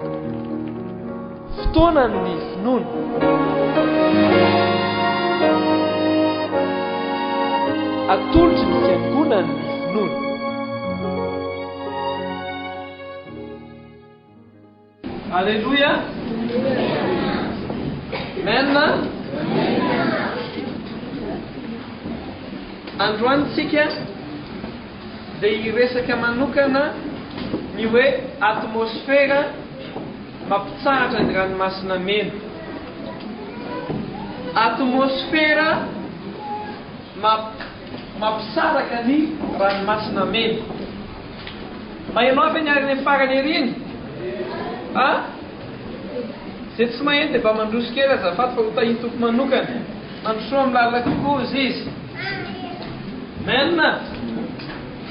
Fotoanan'ny finoana. Atolotry ny Fiangonan'ny finoana. Aleloia. Amen. Androany tsika dia hiresaka manokana ny hoe atmosfera mampitsahatra ny ranomasina mena. Atmosfera mampisaraka ny ranomasina mena. Maheno ahy ve ny ary any farany ery iny? A? Izay tsy maheno dia mba mandroso kely azafady fa ho tahin'ny Tompo manokana. Mandrosoa amin'ny lalina kokoa hozy izy. Amen.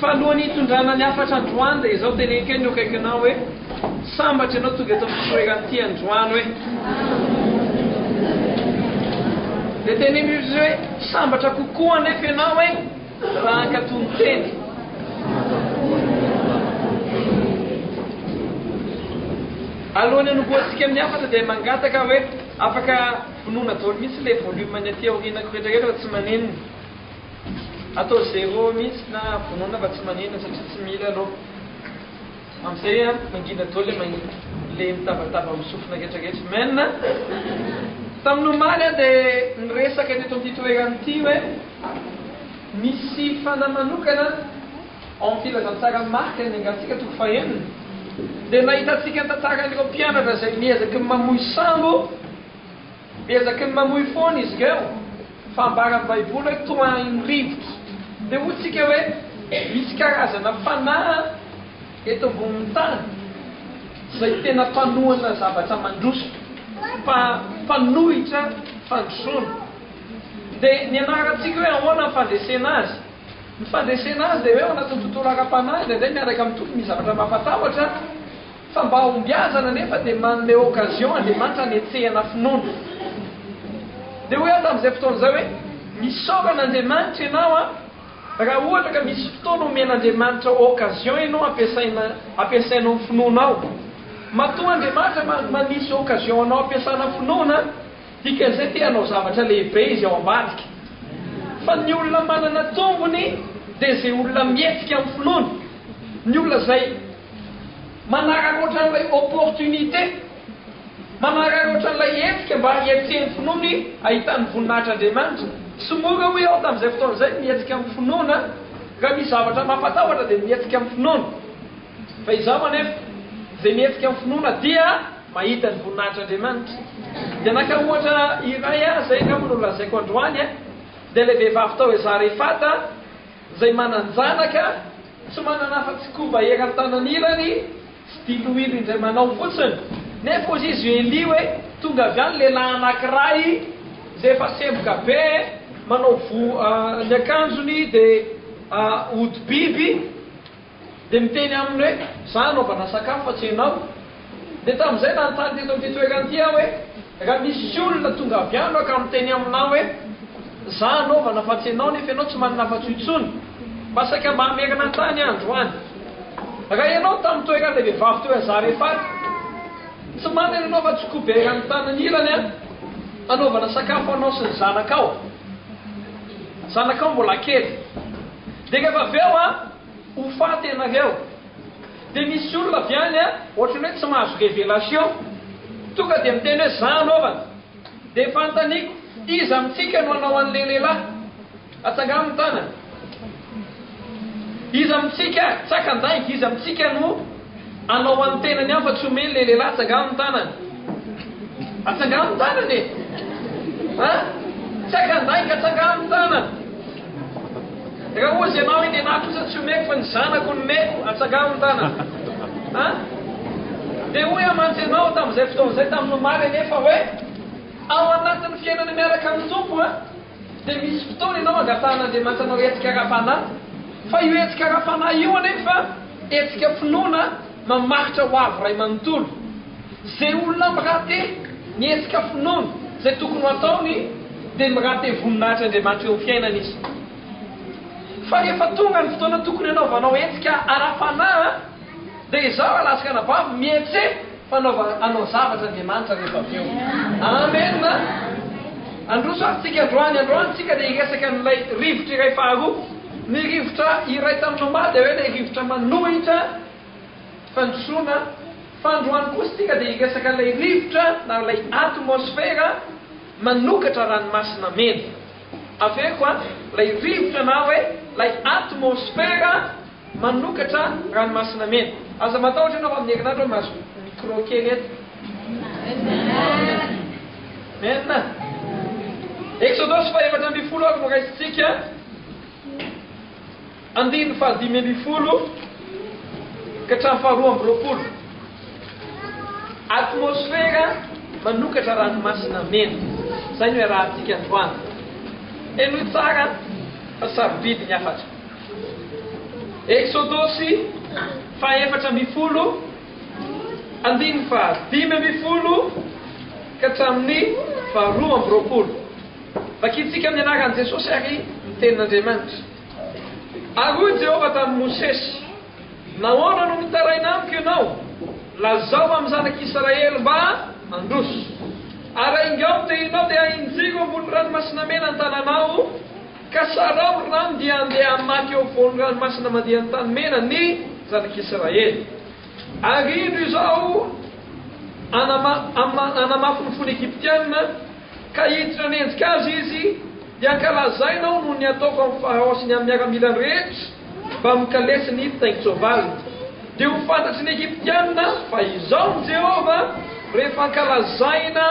Fa alohan'ny hitondrana ny hafatra androany dia izao teneniko eny eo akaikinao hoe sambatra ianao tonga eto amin'ny toerana ity androany hoe. Dia teneno izy hoe sambatra kokoa anefa ianao hoe raha hankatò ny teny. Alohan'ny hanombohantsika amin'ny hafatra dia mangataka hoe afaka vonoina daholo mihitsy ilay volume ny aty aorianako rehetra rehetra fa tsy maninona. Atao zéro mihitsy na vonoina fa tsy maninona satria tsy mila aloha. Amin'izay an, mangina daholo ilay ilay mitabataba amin'ny sofina rehetra rehetra. Amen. Tamin'ny omaly aho dia niresaka teto amin'ity toerana ity hoe misy fanahy manokana ao amin'ny filazantsaran'i Marka ny angantsika toko fahenina. Dia nahitantsika ny tantaran'ireo mpianatra izay miezaky ny mamoy sambo Miezaky ny mamoy foana izy ireo, fa ambaran'ny Baiboly hoe tohahin'ny rivotra. Dia hoy isika hoe misy karazana fanahy eto ambonin'ny tany izay tena mpanohana zavatra mandroso, mpanohitra fandrosoana. Dia nianarantsika hoe ahoana ny fandresena azy. Ny fandresena azy dia hoe ao anatin'ny tontolo ara-panahy, indraindray miaraka amin'ny Tompo misy zavatra mampatahotra, Fa mba hahombiazana anefa dia manome occasion Andriamanitra hanetsehana finoana. Dia hoy aho tamin'izay fotoana izay hoe, misaora an'Andriamanitra ianao an, raha ohatra ka misy fotoana omen'Andriamanitra occasion ianao ampiasaina ampiasainao ny finoanao. Matoa Andriamanitra manisy occasion anao ampiasana finoana, dikan'izay te hanao zavatra lehibe izy ao ambadika. Fa ny olona manana tombony dia izay olona mihetsika amin'ny finoana. Ny olona izay Manararaotra an'ilay opportunité, manararaotra an'ilay hetsika mba hihetsehan'ny finoany hahitany voninahitr'Andriamanitra. Tsy mora hoy aho tamin'izay fotoana izay ny mihetsika amin'ny finoana, raha misy zavatra mampatahotra dia mihetsika amin'ny finoana. Fa izaho anefa, izay mihetsika amin'ny finoana dia mahita ny voninahitr'Andriamanitra. Dia naka ohatra iray aho, izay angamba no lazaiko androany, dia ilay vehivavy tao Zarefata, Izay manan-janaka, tsy manana afa-tsy koba eran'ny tanan'ilany sy diloilo indray manao fotsiny. Nefa hozy izy Elia hoe, tonga avy any lehilahy anankiray izay efa semboka be, manao voa ny akanjony dia hodi-biby. Dia miteny aminy hoe, Za hanaovana sakafo fa tsy ianao. Dia tamin'izay nanontany teto amin'ity toerana ity aho hoe, Raha misy olona tonga avy any aho ka miteny aminao hoe, Za hanaovana fa tsy ianao nefa ianao tsy manana afa-tsy io intsony. Mba saika mba hamerina an-tany aho androany. Raha ianao tamin'ny toeran'ilay vehivavy teo Zarefata, tsy manana ianao fa tsy koberan'ny tanany ilany an, hanaovana sakafo anao sy ny zanakao. Zanakao mbola kely. Dia rehefa avy eo an, Ho faty ianareo. Dia misy olona avy any an, ohatran'ny hoe tsy mahazo révélation, tonga dia miteny hoe za anaovana. Dia fanontaniako, iza amintsika no hanao an'ilay lehilahy? Atsangano ny tanana. Iza amintsika, tsakan-dainga, iza amintsika no hanao an'ny tenany ihany fa tsy omeny ilay lehilahy, atsangano ny tanana. Atsangano ny tanana e! An? Tsakan-dainga, atsangano ny tanana. Raha hozy ianao hoe nenahy kosa tsy omeko fa ny zanako no omeko, atsangano ny tanana. An? Dia hoy aho mantsy ianao tamin'izay fotoana izay tamin'ny omaly anefa hoe ao anatin'ny fiainana miaraka amin'ny Tompo an, dia misy fotoana ianao angatahan'Andriamanitra anao hetsika ara-panahy. Fa io hetsika ara-panahy io anefa hetsika finoana mamaritra ho avy iray manontolo. Izay olona mi-rater ny hetsika finoana izay tokony ho ataony dia mi-rater voninahitr' Andriamanitra eo amin'ny fiainany izy. Fa rehefa tonga ny fotoana tokony hanaovanao hetsika ara-panahy dia izao rahalahy sy ranabavy, mihetseha! Fanaovana hanao zavatra Andriamanitra rehefa avy eo. Amen! Handroso ary tsika androany. Androany tsika dia hiresaka an'ilay rivotra iray faharoa. Ny rivotra iray tamin'ny omaly dia hoe ilay rivotra manohitra fandrosoana. Fa androany kosa tsika dia hiresaka an'ilay rivotra na ilay atmosfera manokatra ranomasina mena. Averiko an, ilay rivotra na hoe ilay atmosfera Manokatra ranomasina mena. Aza matahotra ianao fa amin'ny herinandro aho mahazo micro kely eto. Amen. Eksodosy faha 14 ary no raisintsika. Andininy faha 15 ka hatramin'ny faha 22. Atmosfera manokatra ranomasina mena. Izay no iarahantsika androany. Henoy tsara fa sarobidy ny hafatra. Eksodosy faha 14, andininy faha 15 ka hatramin'ny faha 22. Vakintsika amin'ny anaran'i Jesosy àry ny Tenin'Andriamanitra. Ary hoy Jehovah tamin'i Mosesy, Nahoana no mitaraina amiko ianao? Lazao amin'ny zanak'Israely mba handroso. Ary aingao ny tehinao dia ahinjiro ambony Ranomasina Mena ny tananao, Ka sarao ny rano dia handeha hamaky eo afovoan'ny ranomasina mandeha ny tany mena ny zanak'Israely. Ary indro izao hanamafy ny fon'ny Egyptiana, ka hiditra hanenjika azy izy, dia hankalazaina aho noho ny ataoko amin'i Farao sy ny amin'ny miaramilany rehetra, mbamin'ny kalesiny mpitaingin-tsoavaliny. Dia ho fantatry ny Egyptiana fa Izaho no Jehovah, rehefa hankalazaina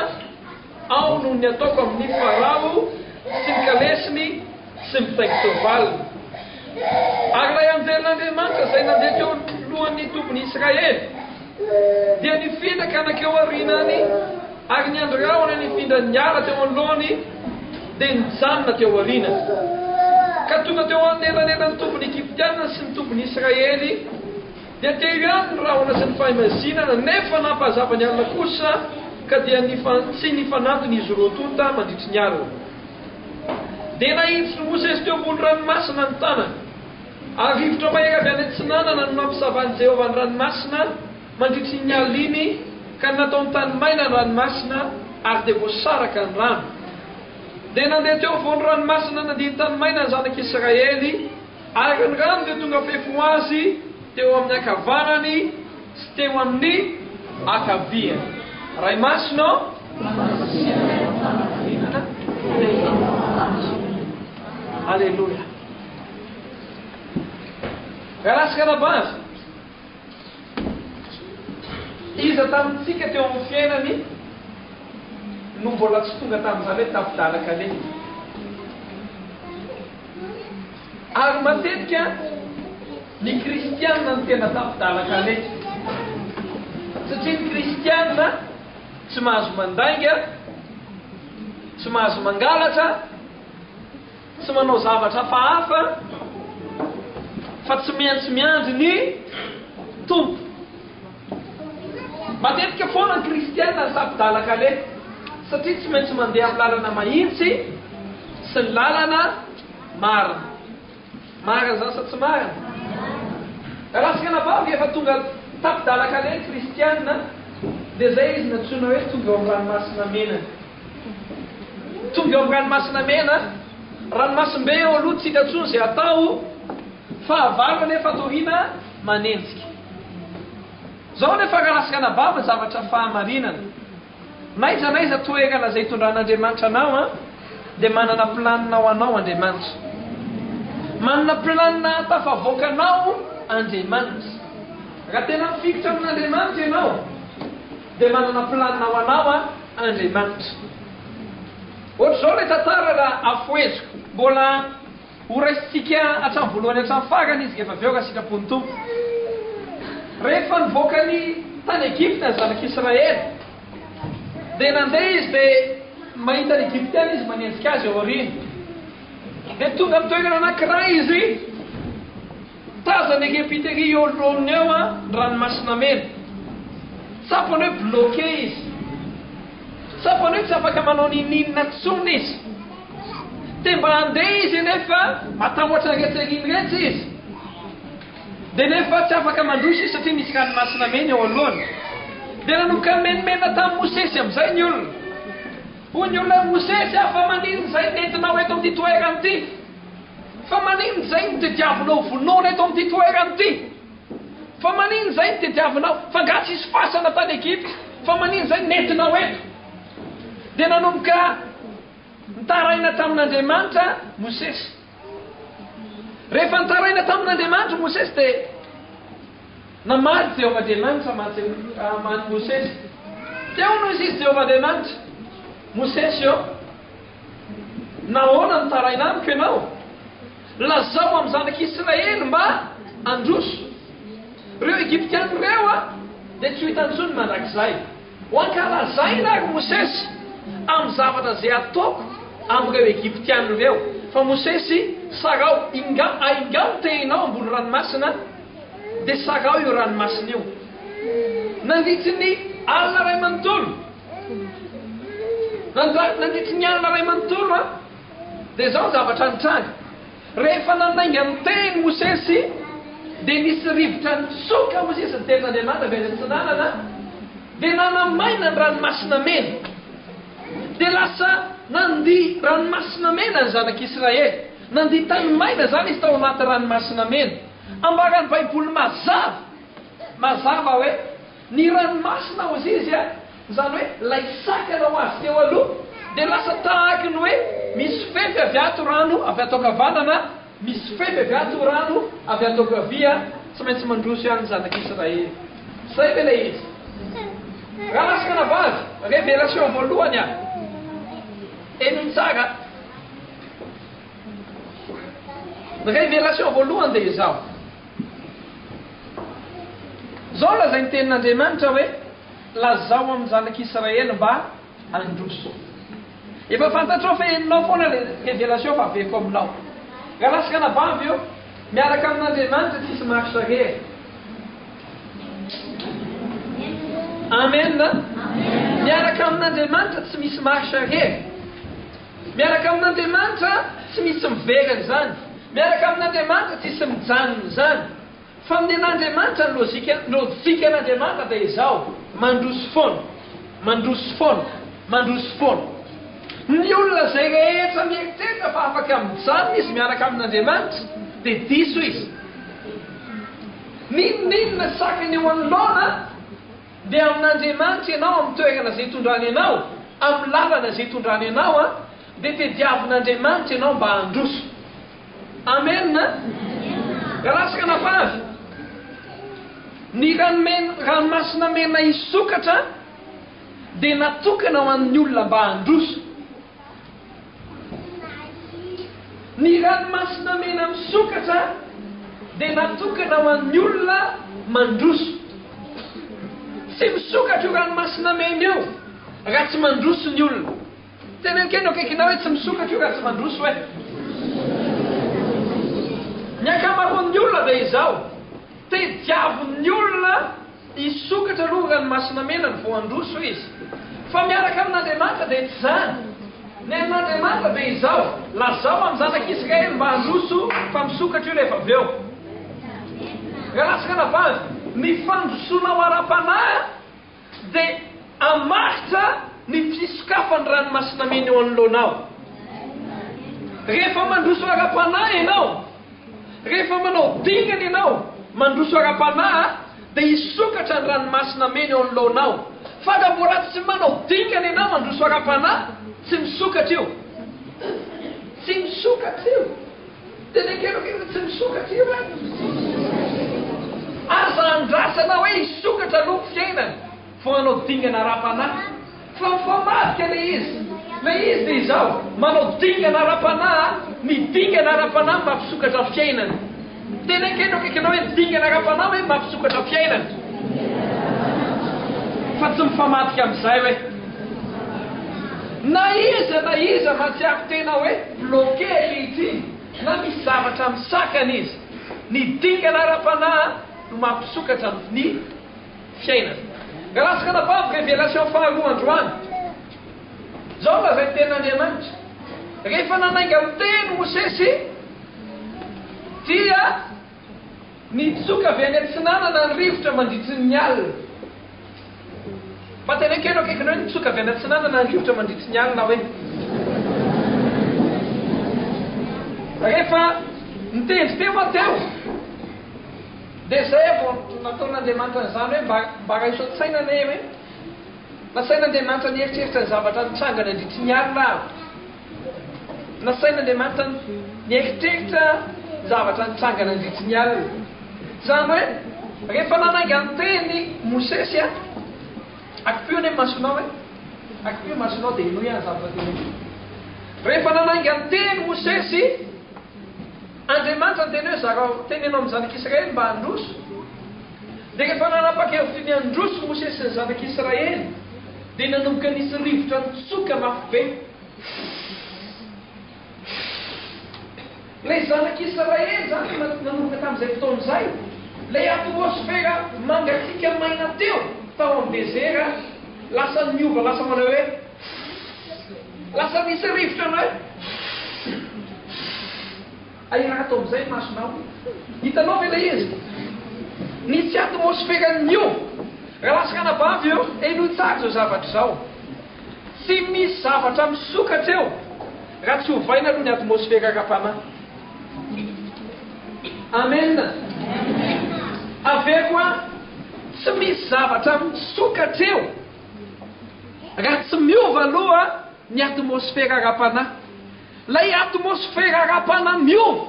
Ao noho ny ataoko amin'i Farao sy ny kalesiny sy ny mpitaingin-tsoavaliny. Ary ilay anjelin'Andriamanitra izay nandeha teo alohan'ny tobin'i Israely dia nifindra ka nankeo aorianany, ary ny andry rahona nifindra niala teo anoloany dia nijanona teo aorianany. Ka tonga teo anelanelan'ny tobin'ny Egyptiana sy ny tobin'i Israely Dia teo ihany ny rahona sy ny fahaimazinana, nefa nampahazava ny alina kosa, ka dia tsy nifanantona izy roa tonta mandritry ny alina. Dia nahitsy Mosesy teo ambony ranomasina ny tanany, ary rivotra mahery avy any atsinanana no nampisavan'i Jehovah ny ranomasina mandritry iny alina iny, ka nataony tany maina ny ranomasina, ary dia voasaraka ny rano. Dia nandeha teo afovoan'ny ranomasina nandia ny tany maina ny zanak'Israely, Ary ny rano dia tonga fefy ho azy teo amin'ny ankavanany sy teo amin'ny ankaviany. Ray Masina ô, Aleloia. Rahalahy sy ranabavy, iza tamintsika teo amin'ny fiainany no mbola tsy tonga tamin'izany hoe tapi-dalan-kaleha? Ary matetika ny kristiana no tena tapi-dalan-kaleha. Satria ny kristiana tsy mahazo mandainga, tsy mahazo mangalatra, tsy manao zavatra hafahafa, fa tsy maintsy miandry ny Tompo. Matetika foana ny kristiana no tapi-dalan-kaleha satria tsy maintsy mandeha amin'ny lalana mahitsy sy ny lalana marina. Marina izany sa tsy marina? Raha sy anabavy efa tonga tapi-dalan-kaleha ny kristiana dia izay izy nantsoina hoe tonga eo amin'ny ranomasina mena. Tonga eo amin'ny ranomasina mena, ranomasimbe eo aloha tsy hita intsony izay atao, fahavalo anefa ato aoriana manenjika. Zao anefa rahalahy sy ranabavy ny zavatra fahamarinana. N'aiza n'aiza toerana izay itondran'Andriamanitra anao an, dia manana planina ho anao Andriamanitra. Manana planina hahatafavoaka anao Andriamanitra. Raha tena mifikitra amin'Andriamanitra ianao, dia manana planina ho anao Andriamanitra. Ohatr'izao ilay tantara raha afoheziko. Mbola Ho raisintsika hatramin'ny voalohany hatramin'ny farany izy rehefa avy eo raha sitrapon'ny Tompo. Rehefa nivoaka ny tany Egypta ny zanak'Israely, dia nandeha izy dia mahita ny Egyptiana izy manenjika azy ao aoriana. Dia tonga amin'ny toerana anankiray izy, Tazany ery ampita ery eo anoloany eo ny ranomasina mena. Tsapany hoe bloqué izy. Tsapany hoe tsy afaka manao n'inon'inona intsony izy. Te mba handeha izy nefa matahotra an'iretsy aoriana iretsy izy. Dia nefa tsy afaka mandroso izy satria misy ranomasina mena eo anoloany. Dia nanomboka nimenomenona tamin'i Mosesy amin'izay ny olona. Hoy ny olona hoe, Mosesy a, fa maninona izay nentinao eto amin'ity toerana ity? Fa maninona izay no tediavinao vonoina eto amin'ity toerana ity? Fa maninona izay no tediavinao? Fa angaha tsisy fasana tany Egypta? Fa maninona izay no nentinao eto? Dia nanomboka nitaraina tamin'Andriamanitra Mosesy. Rehefa nitaraina tamin'Andriamanitra Mosesy dia namaly Jehovah Andriamanitra mantsy an'i Mosesy. Teo no izy izy Jehovah Andriamanitra, Mosesy ô, nahoana nitaraina amiko ianao? Lazao amin'ny zanak'Israely mba handroso. Ireo Egyptiana ireo dia tsy ho hita intsony mandrakizay. Ho ankalazaina ary Mosesy amin'ny zavatra izay ataoko amin'ireo Egyptiana ireo. Fa Mosesy, sarao, ingao, aingao ny tehinao ambony ranomasina, dia sarao io ranomasina io. Nandritry ny alina iray manontolo, nandritry ny alina iray manontolo, dia izao ny zavatra nitranga. Rehefa nanainga ny tehiny Mosesy, dia nisy rivotra nitsoka, hoy izy, ny tenin'Andriamanitra avy any atsinanana, dia nanamaina ny Ranomasina Mena. Dia lasa nandia Ranomasina Mena ny zanak'Israely. Nandia tany maina izany izy tao anaty Ranomasina Mena. Ambaran'ny Baiboly mazava, mazava hoe, Ny ranomasina hozy izy a, izany hoe ilay sakana ho azy teo aloha dia lasa tahaky ny hoe misy fefy avy ato rano avy ato ankavanana, misy fefy avy ato rano avy ato ankavia, tsy maintsy mandroso ihany ny zanak'Israely. Zay ve ilay izy? Rahalahy sy ranabavy, révélation voalohany a! Henoy tsara. Ny révélation voalohany dia izao. Izao no lazain'ny Tenin'Andriamanitra hoe, Lazao amin'ny zanak'Israely mba handroso. Efa fantatrao fa henonao foana ilay révélation fa averiko aminao. Rahalahy sy ranabavy ô, miaraka amin'Andriamanitra tsisy marche arrière. Amen. Miaraka amin'Andriamanitra tsy misy marche arrière. Miaraka amin'Andriamanitra tsy misy miverina izany. Miaraka amin'Andriamanitra tsisy mijanona izany. Fa ny an'Andriamanitra ny lojika, lojikan'Andriamanitra dia izao, mandroso foana, mandroso foana, mandroso foana. Ny olona izay rehetra mieritreritra fa afaka mijanona izy miaraka amin'Andriamanitra dia diso izy. N'inon'inona sakana eo anoloana Dia amin'Andriamanitra ianao amin'ny toerana izay itondrany anao, amin'ny lalana izay itondrany anao an, dia tediavin'Andriamanitra ianao mba handroso. Amen a! Rahalahy sy ranabavy, ny ranomasina mena hisokatra dia natokana ho an'ny olona mba handroso. Ny ranomasina mena misokatra dia natokana ho an'ny olona mandroso. Tsy misokatra io ranomasina mena io raha tsy mandroso ny olona. Teneno kely ny akaikinao hoe tsy misokatra io raha tsy mandroso e. Ny ankamaroan'ny olona dia izao, tediavin'ny olona Hisokatra aloha ranomasina mena ny vao handroso izy. Fa miaraka amin'Andriamanitra dia tsy izany. Ny amin'Andriamanitra dia izao, lazao amin'ny zanak'Israely mba handroso fa misokatra io rehefa avy eo. Rahalahy sy ranabavy, ny fandrosoanao ara-panahy dia hamaritra ny fisokafan'ny ranomasina mena eo anoloanao. Rehefa mandroso ara-panahy ianao, Rehefa manao dingana ianao, mandroso ara-panahy, dia hisokatra ny ranomasina mena eo anoloanao. Fa raha mbola tsy manao dingana ianao mandroso ara-panahy, tsy misokatra io. Tsy misokatra io. Teneno kely hoe tsy misokatra io e. Aza andrasana hoe hisokatra aloha ny fiainana vao hanao dingana ara-panahy. Fa mifamadika ilay izy. Ilay izy dia izao, manao dingana ara-panahy, ny dingana ara-panahy mampisokatra fiainana. Teneno kely eo akaikinao hoe ny dingana ara-panahy hoe mampisokatra fiainana. Fa tsy mifamadika amin'izay hoe. Na iza na iza mahatsiaro tena hoe bloqué ankehitriny, na misy zavatra misakana izy, ny dingana ara-panahy no mampisokatra ny fiainana. Rahalahy sy ranabavy, révélation faharoa androany. Izao no lazain'ny Tenin'Andriamanitra, Rehefa nanainga ny teny Mosesy, dia nitsoka avy any atsinanana ny rivotra mandritry ny alina. Mba teneno kely eo akaikinao hoe nitsoka avy any atsinanana ny rivotra mandritry ny alina hoe. Rehefa nitendry teo aho teo, dia izay aho vao nataon'Andriamanitra an'izany hoe mba mba raiso an-tsaina anie hoe nasain'Andriamanitra nieritreritra ny zavatra nitranga nandritry ny alina aho. Nasain'Andriamanitra nieritreritra ny zavatra nitranga nandritry ny alina. Izany hoe, rehefa nanainga ny teny Mosesy, akipio anie ny masonao e, akipio ny masonao dia henoy aho ny zavatra teneniko. Rehefa nanainga ny teny Mosesy, Andriamanitra niteny hoe zarao teneno amin'ny zanak'Israely mba handroso. Dia rehefa nanapa-kevitra ny handroso Mosesy sy ny zanak'Israely, dia nanomboka nisy rivotra nitsoka mafy be. Ilay zanak'Israely izany nanomboka tamin'izay fotoana izay, ilay atmosfera mangatsiaka maina teo tao amin'ny dezera, lasa niova lasa manao hoe lasa nisy rivotra nanao hoe Ahirato amin'izay ny masonao. Hitanao ve ilay izy? Nisy atmosfera niova. Rahalahy sy ranabavy ô, henoy tsara izao zavatra izao. Tsy misy zavatra misokatra eo raha tsy ovaina aloha ny atmosfera ara-panahy. Amen. Averiko an, tsy misy zavatra misokatra eo raha tsy miova aloha ny atmosfera ara-panahy. Ilay atmosfera ara-panahy miova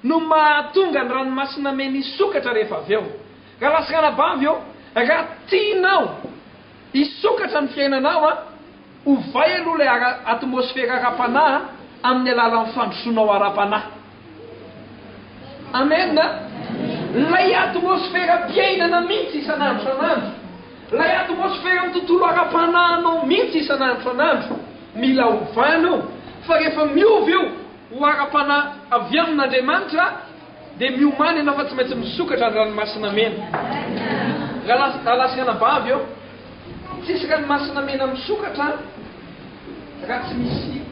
no mahatonga ny ranomasina mena hisokatra rehefa avy eo. Rahalahy sy ranabavy ô, raha tianao hisokatra ny fiainanao, ovay aloha ilay atmosfera ara-panahy amin'ny alalan'ny fandrosoanao ara-panahy. Amen! Ilay atmosferam-piainana mihitsy isan'andro isan'andro, ilay atmosferan'ny tontolo ara-panahinao mihitsy isan'andro isan'andro, mila ovana io, fa rehefa miova io ho ara-panahy avy amin'Andriamanitra, dia miomàna ianao fa tsy maintsy misokatra ny ranomasina mena. Rahalahy sy ranabavy ô, tsisy ranomasina mena misokatra raha tsy misy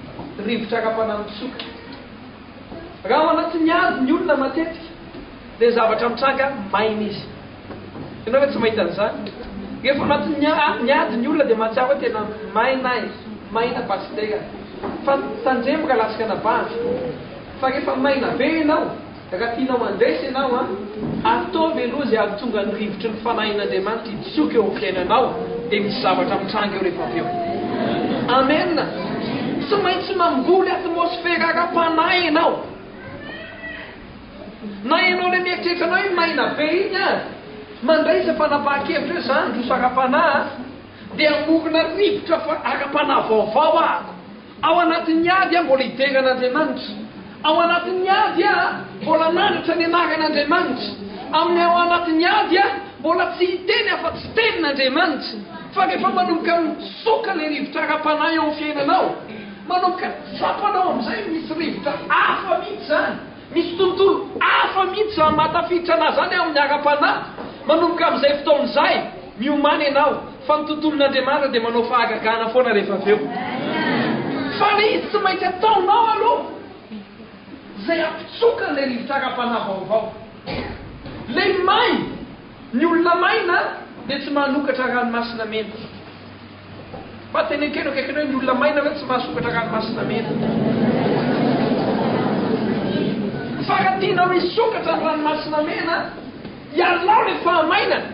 rivotra ara-panahy mitsoka. Raha ao anatin'ny ady ny olona matetika dia ny zavatra mitranga maina izy. Ianao ve tsy mahita an'izany? Rehefa ao anatin'ny ny ady ny olona dia mahatsiaro hoe tena maina aho e, maina pasitera. Fa tandremo rahalahy sy ranabavy fa rehefa maina be ianao, raha tianao handresy ianao an, ataovy aloha izay hahatonga ny rivotry ny Fanahin'Andriamanitra hitsoka eo amin'ny fiainanao dia misy zavatra mitranga eo rehefa avy eo. Amen! Tsy maintsy mamboly atmosfera ara-panahy ianao. Na ianao ilay mieritreritra anao hoe maina be iny ary, mandraisa fanapahan-kevitra hoe za handroso ara-panahy dia hamorona rivotra ara-panahy vaovao ahako. Ao anatin'ny ady aho mbola hidera an'Andriamanitra. Ao anatin'ny ady aho mbola hanandratra ny anaran'Andriamanitra. Amin'ny ao anatin'ny ady aho mbola tsy hiteny afa-tsy tenin'Andriamanitra. Fa rehefa manomboka mitsoka ilay rivotra ara-panahy eo amin'ny fiainanao, manomboka tsapanao amin'izay misy rivotra hafa mihitsy izany. Misy tontolo hafa mihitsy izany mahatafiditra anà izany amin'ny ara-panahy. Manomboka amin'izay fotoana izay, miomàna ianao fa ny tontolon'Andriamanitra dia manao fahagagana foana rehefa avy eo. Fa ilay izy tsy maintsy ataonao aloha izay hampitsoka an'ilay rivotra ara-panahy vaovao. Ilay maina, ny olona maina dia tsy mahanokatra ranomasina mena. Mba teneno kely eo akaikiny hoe ny olona maina ve tsy mahasokatra ranomasina mena? Fa raha tianao hisokatra ny ranomasina mena, ialao ilay fahamainana,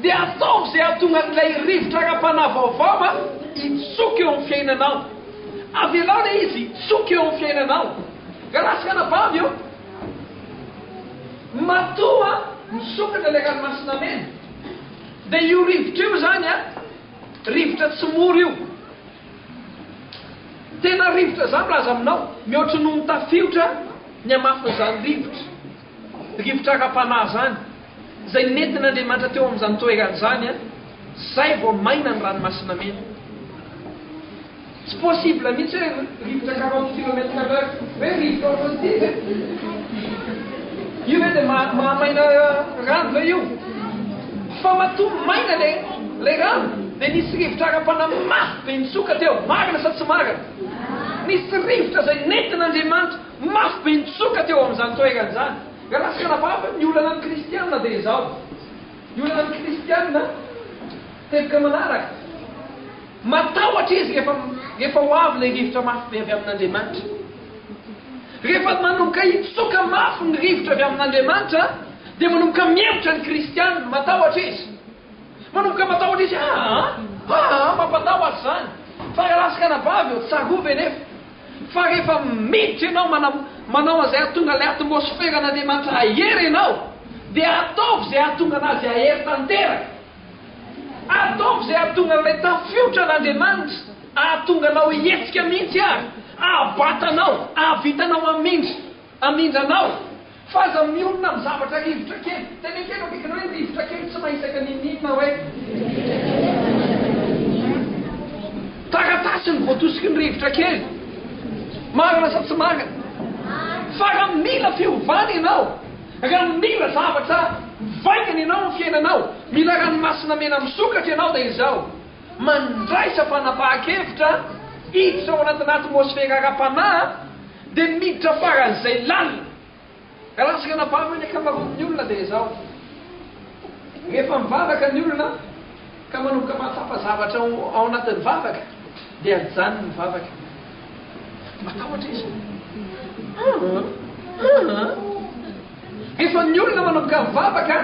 dia ataovy izay hahatonga an'ilay rivotra ara-panahy vaovao hitsoka eo amin'ny fiainanao. Avelao ilay izy hitsoka eo amin'ny fiainanao. Rahalahy sy ranabavy ô, matoa misokatra ilay ranomasina mena, dia io rivotra io izany an, Rivotra tsy mora io. Tena rivotra za milaza aminao, mihoatry noho ny tafiotra ny hamafin'izany rivotra, rivotra ara-panahy zany, izay nentin'Andriamanitra teo amin'izany toerana izany an, zay vao maina ny ranomasina mena. Tsy possible mihitsy hoe rivotra 40 kilomètre à l'heure, hoe rivotra ohatran'ity ve? Io ve dia mahamaina rano ve io? Fa matoa maina le le rano dia nisy rivotra ara-panahy mafy be nitsoka teo, marina sa tsy marina? Nisy rivotra izay nentin'Andriamanitra mafy be nitsoka teo amin'izany toerana izany. Rahalahy sy ranabavy, ny olana amin'ny kristiana dia izao, ny olana amin'ny kristiana. Teboka manaraka, matahotra izy rehefa rehefa ho avy ilay rivotra mafy be avy amin'Andriamanitra. Rehefa manomboka hitsoka mafy ny rivotra avy amin'Andriamanitra, dia manomboka mihemotra ny kristiana, matahotra izy. Manomboka matahotra izy, aa, aa, mampatahotra izany. Fa raha lasa anabavy eo, tsarovy anefa fa rehefa miditra ianao manao an'izay hahatonga ilay atmosfera an'Andriamanitra hahery ianao, dia ataovy izay hahatonga an'azy hahery tanteraka. Ataovy izay hahatonga an'ilay tafiotra an'Andriamanitra hahatonga anao hihetsika mihitsy ary, hahabata anao, hahavitanao hamindra, hamindra anao. Fa aza mionona amin'ny zavatra rivotra kely. Teneno kely eo akaikinao hoe rivotra kely tsy mahisaka n'inon'inona hoe. Taratasy ny voatosiky ny rivotra kely. Marina sa tsy marina? Fa raha mila fiovana ianao, raha mila zavatra mivaingana ianao amin'ny fiainanao, mila ranomasina mena misokatra ianao dia izao, mandraisa fanapahan-kevitra hiditra ao anatina atmosfera ara-panahy dia miditra faran'izay lalina. Raha latsaka anabavy ny ankamaroan'ny olona dia izao, rehefa mivavaka ny olona ka manomboka mahatsapa zavatra ao anatin'ny vavaka dia ajanony ny vavaka. Matahotra izy. Rehefa ny olona manomboka mivavaka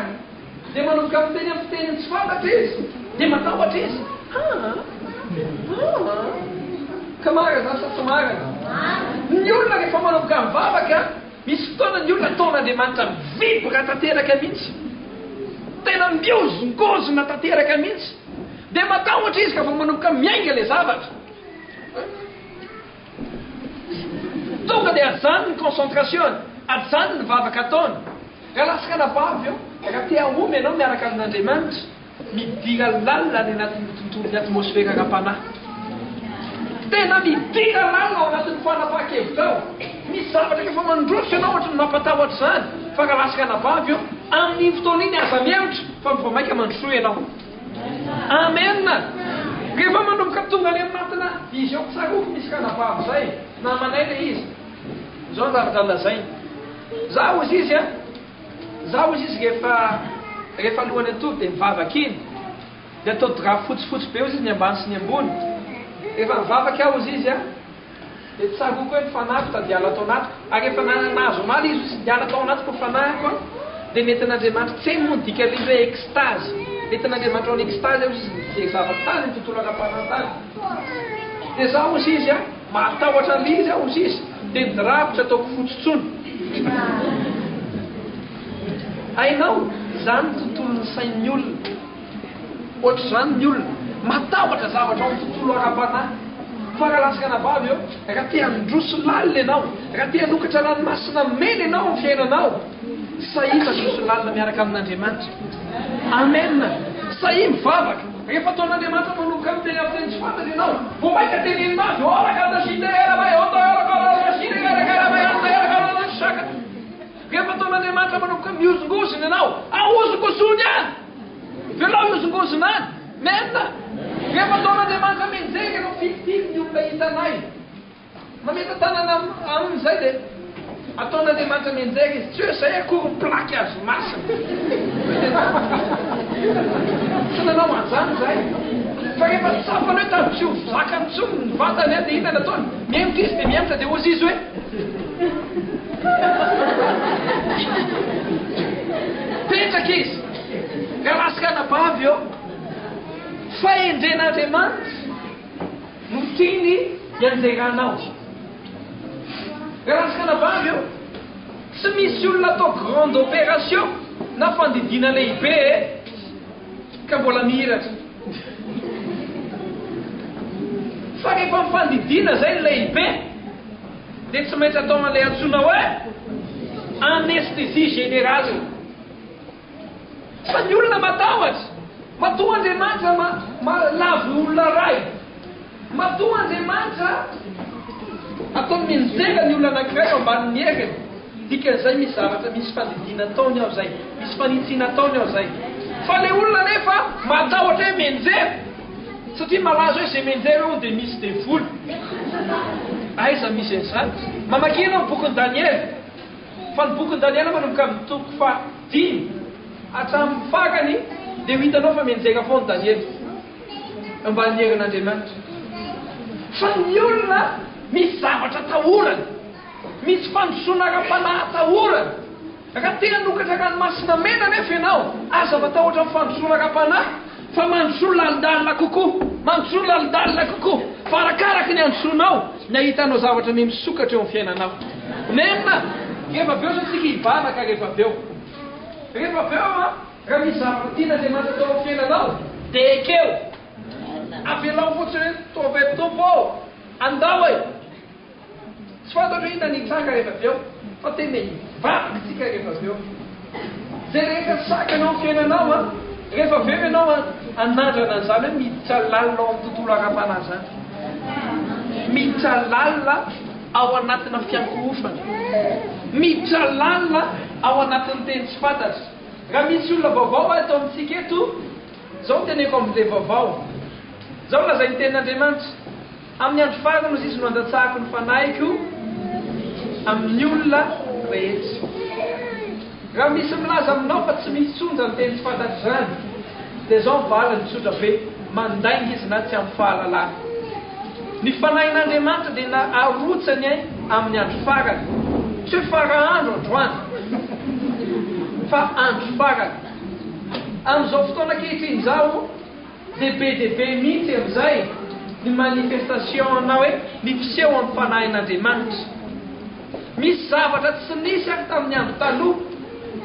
dia manomboka miteny amin'ny fiteny tsy fantatra izy, dia matahotra izy. Ka marina izany sa tsy marina? Ny olona rehefa manomboka mivavaka, misy fotoana ny olona ataon'Andriamanitra mi-vibre tanteraka mihitsy. Tena mihozongozona tanteraka mihitsy. Dia matahotra izy ka vao manomboka miainga ilay zavatra. Tonga dia ajanony ny concentration-ny, ajanony ny vavaka ataony. Raha lasa anabavy eo, raha te hahomby ianao miaraka amin'Andriamanitra, midira lalina any anatin'ny tontolon'ny atmosfera ara-panahy. Tena midira lalina ao anatin'ny fanapahan-kevitrao. Misy zavatra efa mandroso ianao ohatry ny mampatahotra izany, fa raha lasa anabavy eo, amin'iny fotoana iny aza mihemotra fa vao mainka mandrosoa ianao. Amen! Rehefa manomboka tonga any anatina vision, tsarovy misy ranabavy izay, namanay ilay izy, izao ny zavatra nolazainy, za hozy izy an, za hozy izy rehefa rehefa alohan'ny hatory dia mivavaka iny, dia atao drap fotsifotsy be hozy izy ny ambany sy ny ambony, rehefa mivavaka aho hozy izy an, Dia tsaroako hoe ny fanahiko tady hiala tao anatiko. Ary efa nahazo omaly izy hoy niala tao anatiko ny fanahiko an! Dia nentin'Andriamanitra, tsy hainy moa ny dikan'ilay izy hoe extase. Nentin'Andriamanitra ho any extase aho hoy izy, nijery zavatra tany, ny tontolo ara-panahy tany. Dia izaho hoy izy an, mahatahotra an'ilay izy aho hoy izy, dia ny drap-ko tsy ataoko fotsy intsony. Hainao, izany ny tontolon'ny sain'ny olona. Ohatr'izany ny olona, matahotra zavatra ao amin'ny tontolo ara-panahy. Fa raha latsaka anabavy eo, raha te handroso lalina ianao, raha te hanokatra ranomasina mena ianao amin'ny fiainanao, sahia mandroso lalina miaraka amin'Andriamanitra. Amen! Sahia mivavaka. Rehefa ataon'Andriamanitra manomboka miteny amin'ny teny tsy fantatra ianao, vao mainka teneno mafy, Rehefa ataon'Andriamanitra manomboka mihozongozona ianao, ahozongozony any! Velao hihozongozona any! Amen! Rehefa ataon'Andriamanitra mianjera ianao, firifiry ny olona hitanay mametra-tanana aminy izay dia ataon'Andriamanitra mianjera izy. Tsy hoe izay akory ny plaque azo masina. Tsy nanao an'izany izahay. Fa rehefa tsapany hoe tady tsy ho zakany intsony ny vatany dia inona no ataony? Mihemotra izy dia mihemotra dia hozy izy hoe. Mipetraka izy. Raha anabavy eo, fahendren'Andriamanitra no tiany hianjeranao. Raha anabavy eo, tsy misy olona atao grande opération na fandidiana lehibe ka mbola mihiratra. Fa rehefa mifandidiana izay ny lehibe dia tsy maintsy atao an'ilay antsoina hoe anesthésie générale. Fa ny olona matahotra. Matoa Andriamanitra ma, ma, lavo olona ray. Matoa Andriamanitra ataony mianjera ny olona anankiray eo ambanin'ny heriny. Dikan'izay misy zavatra, misy fandidiana ataony ao izay. Misy fanitsiana ataony ao izay. Fa ilay olona anefa matahotra hoe mianjera. Satria malaza hoe izay mianjera hono dia misy devoly. Aiza misy an'izany? Mamakia ianao ny bokin'i Daniela. Fa ny bokin'i Daniela manomboka amin'ny toko fahadimy hatramin'ny farany dia ho hitanao fa mianjera foana Daniela. Eo ambanin'ny herin'Andriamanitra. Fa ny olona misy zavatra atahorany. Misy fandrosoana ara-panahy atahorany. Raha te hanokatra ranomasina mena anefa ianao, aza matahotra ny fandrosoana ara-panahy, fa mandrosoa lalindalina kokoa. Mandrosoa lalindalina kokoa. Fa arakaraka ny handrosoanao, ny hahitanao zavatra miha misokatra eo amin'ny fiainanao. Nenina, rehefa avy eo izao tsika hivavaka rehefa avy eo. Rehefa avy eo an, raha misy zavatra tian'Andriamanitra atao amin'ny fiainanao, dia ekeo. Avelao fotsiny hoe, Tovey Tompo ô, andao e! Tsy fantatro hoe inona ny hitranga rehefa avy eo, fa tena hivavaka isika rehefa avy eo. Izay rehetra sakana ao amin'ny fiainanao an, rehefa avy eo ianao an, hanandrana an'izany hoe miditra lalina ao amin'ny tontolo ara-panahy izany. Miditra lalina ao anatina fiankohofana. Miditra lalina ao anatin'ny teny tsy fantatra. Raha misy olona vaovao ato amintsika eto, izao no teneniko amin'ilay vaovao. Izao no lazain'ny tenin'Andriamanitra. Amin'ny andro farany hozy izy no handatsahako ny fanahiko amin'ny olona rehetra. Raha misy milaza aminao fa tsy misy intsony izany teny tsy fantatra izany, dia izao ny valiny, tsotra be, mandainga izy na tsy ampy fahalalana. Ny fanahin'Andriamanitra dia na arotsany amin'ny andro farany. Tsy hoe fara andro androany, fa andro farany. Amin'izao fotoana ankehitriny izao, Dia be dia be mihitsy amin'izay ny manifestation na hoe ny fiseho amin'ny fanahin'Andriamanitra. Misy zavatra tsy nisy ary tamin'ny andro taloha.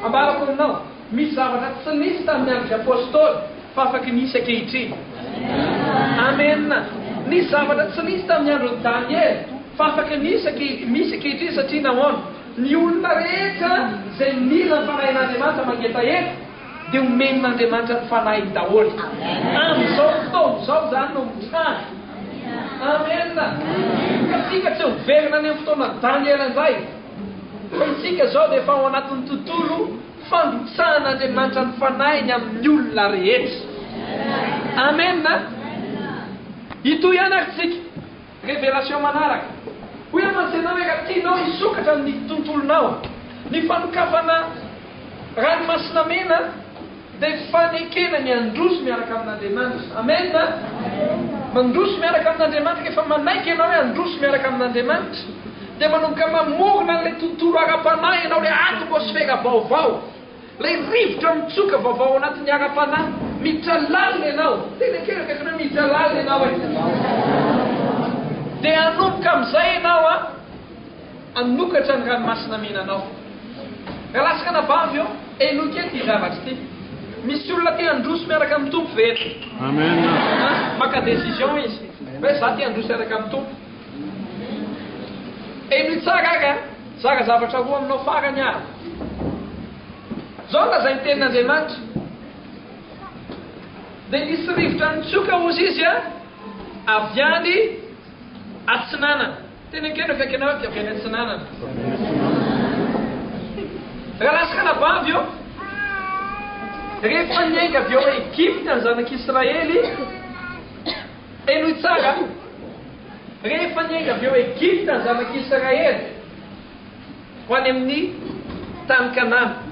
Ambarako aminao, misy zavatra tsy nisy tamin'ny andron'ny Apostoly fa afaky misy ankehitriny. Amen. Nisy zavatra tsy nisy tamin'ny andron'i Daniela fa afaky misy misy ankehitriny satria nahoana? Ny olona rehetra izay mila ny fanahin'Andriamanitra mangetaheta dia omen'Andriamanitra ny fanahiny daholo. Amin'izao fotoana izao izany no mitranga. Amen. Ka tsika tsy miverina any amin'ny fotoana Daniela indray. Fa isika izao dia efa ao anatin'ny tontolo fandrotsahan'Andriamanitra ny fanahiny amin'ny olona rehetra. Amen. Hitohy ihany ary tsika. Révélation manaraka. Hoy aho mantsy ianao hoe raha tianao hisokatra ny tontolonao, ny fanokafana ranomasina mena dia fanekena ny handroso miaraka amin'Andriamanitra. Amen! Mandroso miaraka amin'Andriamanitra, rehefa manaiky ianao hoe handroso miaraka amin'Andriamanitra dia manomboka mamorona an'ilay tontolo ara-panahy ianao, ilay atmosfera vaovao. Ilay rivotra mitsoka vaovao ao anatin'ny ara-panahy, miditra lalina ianao, tena ekena akaiky hoe miditra lalina ianao e. Dia hanomboka amin'izay ianao an, hanokatra ny ranomasina mena anao. Rahalahy sy ranabavy ô, henoy kely ity zavatra ity. Misy olona te handroso miaraka amin'ny Tompo ve eto? Amen. Maka décision izy, hoe za te handroso hiaraka amin'ny Tompo. Henoy tsara ary an. Zara zavatra roa aminao farany aho. Izao no lazain'ny tenin'Andriamanitra. Dia nisy rivotra nitsoka, hozy izy, avy any atsinanana. Teny akaiky akaiky anao avy any atsinanana. Rahalahy sy ranabavy ô, rehefa niainga avy ao Egypta ny zanak'Israely, henoy tsara, Rehefa niainga avy eo Egypta ny zanak'Israely ho any amin'ny tany Kanana,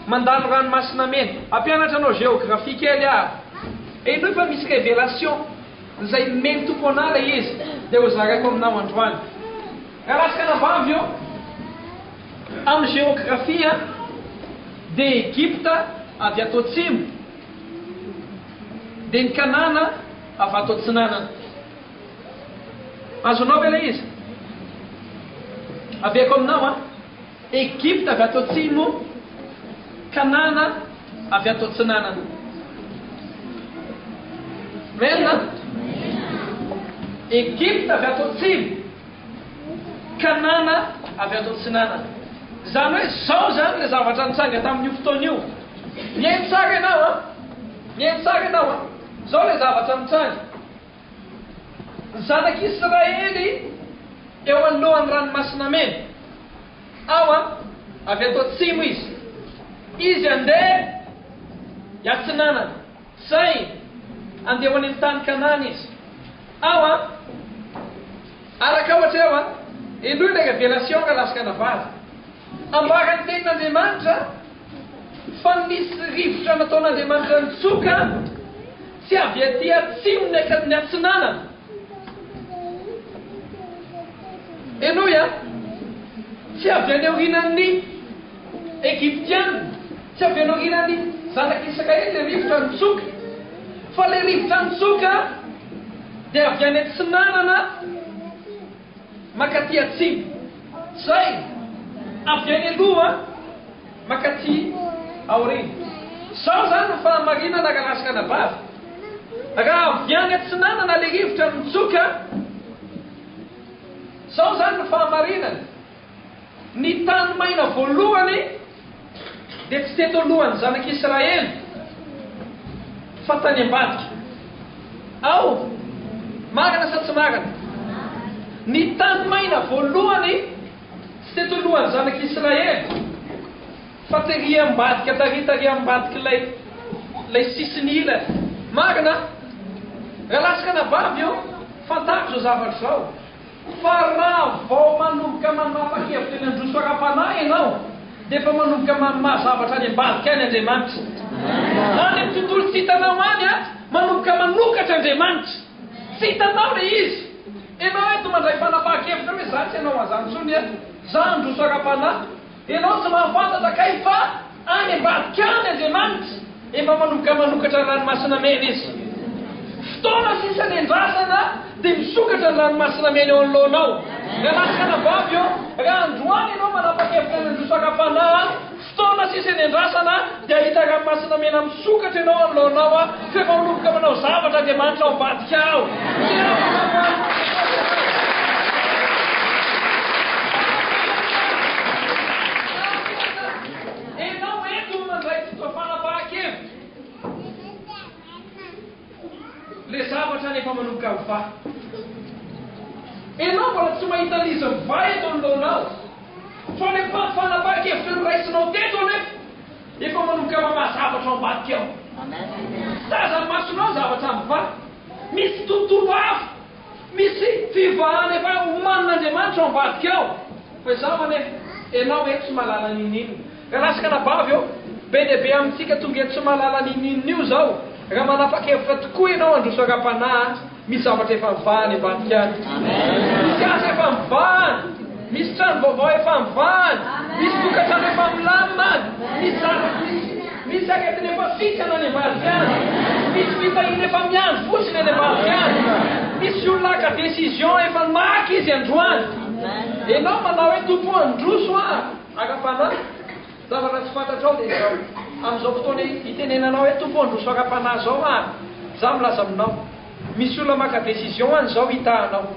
mandalo Ranomasina Mena. Hampianatra anao géographie kely aho. Henoy fa misy révélation izay nomen'ny Tompo anah ilay izy, dia hozaraiko aminao androany. Rahalahy sy ranabavy ô, amin'ny géographie dia Egypta avy ato atsimo, dia ny Kanana avy ato atsinanana. Azonao ve ilay izy? Aveko aminao an. Egypta avy ato atsimo, Kanana avy ato atsinanana. Amen. Egypta avy ato atsimo, Kanana avy ato atsinanana. Izany hoe izao izany ilay zavatra nitranga tamin'io fotoana io. Mihaino tsara ianao an. Mihaino tsara ianao an. Izao ilay zavatra nitranga. Ny zanak'Israely eo anoloan'ny Ranomasina Mena. Ao an, avy ato atsimo izy. Izy handeha hiatsinanana. Zay, handeha ho any amin'ny tany Kanana izy. Ao an, araka ohatra eo an, henoy ilay révélation rahalahy sy ranabavy. Ambaran'ny tenin'Andriamanitra fa nisy rivotra nataon'Andriamanitra nitsoka. Tsy avy aty atsimo ny atsinanana. Henoy a! Tsy avy any aorianan'ny Egyptiana, tsy avy any aorianan'ny zanak'Israely ilay rivotra nitsoka, fa ilay rivotra nitsoka dia avy any atsinanana mankaty atsimo. Izay, avy any aloha mankaty aoriana. Izao izany no fahamarinana rahalahy sy ranabavy. Raha avy any atsinanana ilay rivotra nitsoka, Izao izany no fahamarinana, ny tany maina voalohany dia tsy teto alohan'ny zanak'Israely fa tany ambadika. Ao, marina sa tsy marina? Ny tany maina voalohany tsy teto alohan'ny zanak'Israely fa tery ambadika, tary tary ambadik'ilay ilay sisiny ilany. Marina? Rahalahy sy ranabavy ô, Fantaro izao zavatra izao, fa raha vao manomboka manapa-kevitra ny handroso ara-panahy ianao, dia efa manomboka mamaha zavatra any ambadika any Andriamanitra. Any amin'ny tontolo tsy hitanao any, manomboka manokatra Andriamanitra. Tsy hitanao ilay izy. Ianao eto mandray fanapahan-kevitra hoe, Izaho tsy hanao an'izany intsony, izaho handroso ara-panahy. Ianao tsy mahafantatra kay fa any ambadika any Andriamanitra efa manomboka manokatra ny ranomasina mena Izy. Fotoana sisa nendrasana dia misokatra ny ranomasina mena eo anoloanao. Rahalahy sy ranabavy ô, raha androany ianao manapa-kevitra ny handroso ara-panahy, fotoana sisa nendrasana dia hahita ranomasina mena misokatra ianao anoloanao fa efa manomboka manao zavatra Andriamanitra ao ambadika ao. Tsy afaka ho Enao eto no mandray fanapahan-kevitra. Le zavatra any efa manomboka mivaha. Enao mbola tsy mahita an'izy mivaha eto anoloanao. Fa le fanapahan-kevitra noraisinao teto anefa efa manomboka mamaha zavatra ao ambadika ao. Tsy tazan'ny masonao ny zavatra mivaha. Misy tontolo hafa. Misy fivahana efa omanin'Andriamanitra ao ambadika ao. Fa izaho anefa, ianao eto tsy mahalala n'inon'inona. Rahalahy sy ranabavy ô, be dia be amintsika tonga eto tsy mahalala n'inon'inona io izao. Raha manapa-kevitra tokoa ianao handroso ara-panahy, misy zavatra efa mivaha any ambadika any. Misy asa efa mivaha any. Misy trano vaovao efa mivaha any. Misy tokantrano efa milamina any. Misy zavatra, misy. Misy aretina efa sitrana any ambadika any. Misy fitahiana efa miandry fotsiny any ambadika any. Misy olona haka décision efa naka izy androany. Enao manao hoe Tompo o handroso aho ara-panahy. Zavatra tsy fantatrao dia izao, amin'izao fotoana itenenanao hoe Tompo o handroso ara-panahy izao aho, izaho milaza aminao, misy olona maka décision any izao hitaha anao.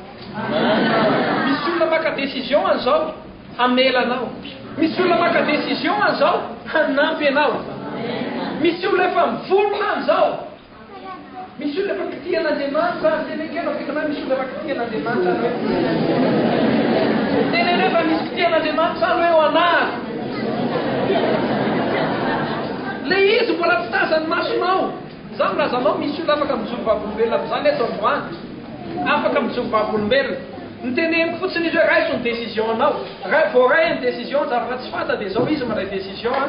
Misy olona maka décision any izao. Hamela anao. Misy olona maka décision an'izao hanampy anao. Misy olona efa mivonona an'izao. Misy olona efa kitihan'Andriamanitra any. Teneno kely akaiky anao misy olona efa kitihan'Andriamanitra any hoe. Teneno hoe fa misy kitihan'Andriamanitra any hoe eo anahako. Le izy mbola tsy tazan'ny masonao. Izaho milaza anao misy olona afaka mijoro vavolombelona amin'izany eto androany. Afaka mijoro vavolombelona. Noteneniko fotsiny izy hoe raiso ny décision anao. Raha voaray ny décision, zavatra tsy fantany dia izao izy mandray décision an,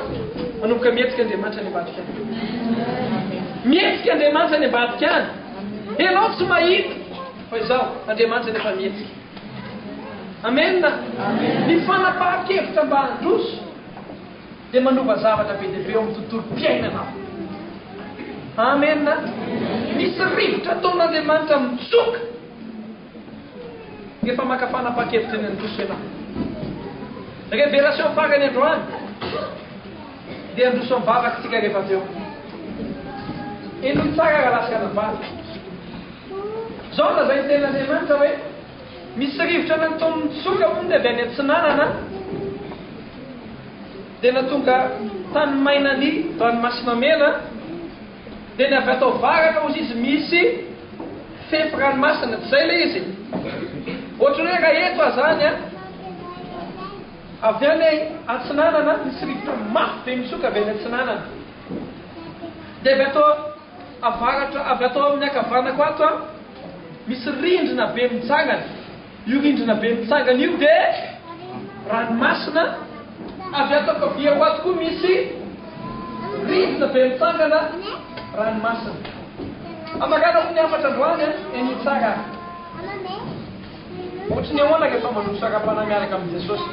manomboka mihetsika Andriamanitra any ambadika any. Mihetsika Andriamanitra any ambadika any. Ianao tsy mahita fa izao Andriamanitra nefa mihetsika. Amen. Ny fanapahan-kevitra mba handroso dia manova zavatra be dia be eo amin'ny tontolom-piainanao. Amen. Misy rivotra ataon'Andriamanitra mitsoka. Efa maka fanapahan-kevitra ny handroso ianao. Révélation farany androany dia handroso am-bavaka isika rehefa avy eo. Henoy tsara rahalahy sy ranabavy. Izao no lazain'ny tenin'Andriamanitra hoe misy rivotra nataony nitsoka hono ny avy any atsinanana dia natonga tany maina ny ranomasina mena Dia ny avy ato avaratra hozy izy misy fefy ranomasina, tsy izay ilay izy? Ohatran'ny hoe raha eto aho izany an, avy any atsinanana misy rivotra mafy be mitsoka avy any atsinanana. Dia avy ato avaratra, avy ato amin'ny ankavanako ato an, misy rindrina be mitsangana. Io rindrina be mitsangana io dia ranomasina, avy ato ankaviako ato koa misy rindrina be mitsangana, ranomasina. Amaranako ny hafatra androany an, henoy tsara ary. Ohatry ny ahoana rehefa mandroso ara-panahy miaraka amin'i Jesosy?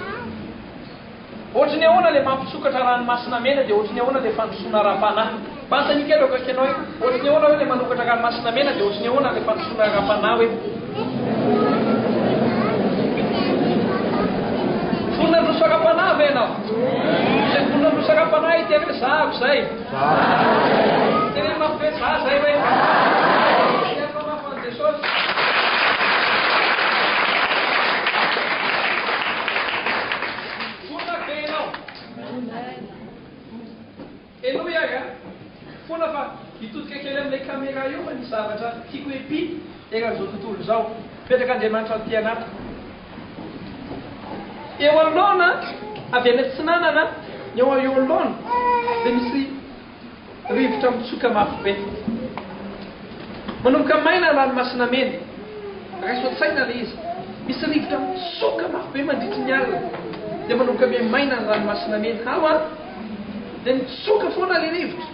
Ohatry ny ahoana ilay mampisokatra ranomasina mena dia ohatry ny ahoana ilay fandrosoana ara-panahy? Mba anontanio kely eo akaikinao hoe, ohatry ny ahoana hoe ilay manokatra ranomasina mena dia ohatry ny ahoana ilay fandrosoana ara-panahy hoe? Vonona handroso ara-panahy ve ianao? Izay vonona handroso ara-panahy hiteny hoe zahako izay. Teneno mafy hoe za izay hoe. Teneno mafy an'i Jesosy. Vonona ve ianao? Henoy ary a! Foana fa hitodika kely amin'ilay caméra io fa nisy zavatra tiako hiampita eran'izao tontolo izao. Petrak'Andriamanitra aty anatiko. Eo anoloana, avy any atsinanana, ny eo eo anoloana dia misy rivotra mitsoka mafy be. Manomboka maina ny ranomasina mena. Raiso an-tsaina ilay izy. Misy rivotra mitsoka mafy be mandritry ny alina. Dia manomboka miha-maina ny ranomasina mena. Hao an! Dia mitsoka foana ilay rivotra.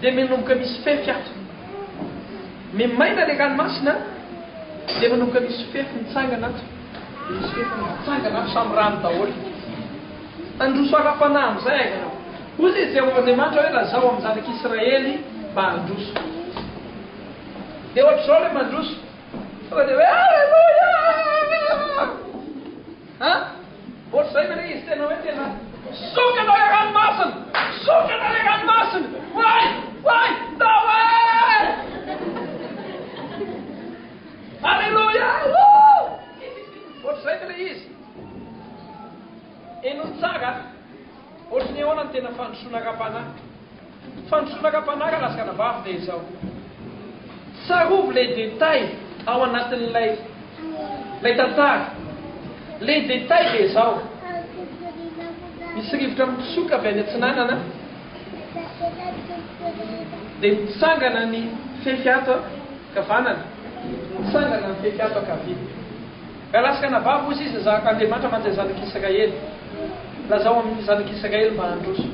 Dia manomboka misy fefy ato. Miha-maina ilay ranomasina, dia manomboka misy fefy mitsangana ato. Dia misy fefy mitsangana ato, samy rano daholo. Handroso ara-panahy amin'izay aiza ianao? Hoy i Jehovah Andriamanitra hoe, Lazao amin'ny zanak'Israely mba handroso. Dia ohatr'izao ilay mandroso. Tonga dia hoe, Aleloia! Ha? Ohatr'izay ve ilay izy? Tena hoe tena sokatra ilay ranomasina! Sokatra ilay ranomasina! Oay! Oay! Ndao e! Aleloia! Woo! Ohatr'izay ve ilay izy? Henoy tsara, ohatry ny ahoana ny tena fandrosoana ara-panahy? Fandrosoana ara-panahy rahalahy sy ranabavy dia izao, tsarovy ilay détail ao anatin'ilay ilay tantara. Ilay détail dia izao, misy rivotra mitsoka avy any atsinanana dia mitsangana ny fefy ato ankavanana, mitsangana ny fefy ato ankavia. Rahalahy sy ranabavy, hoy izy, Zah Andriamanitra mantsy ny zanak'Israely. Lazao amin'ny zanak'Israely mba handroso.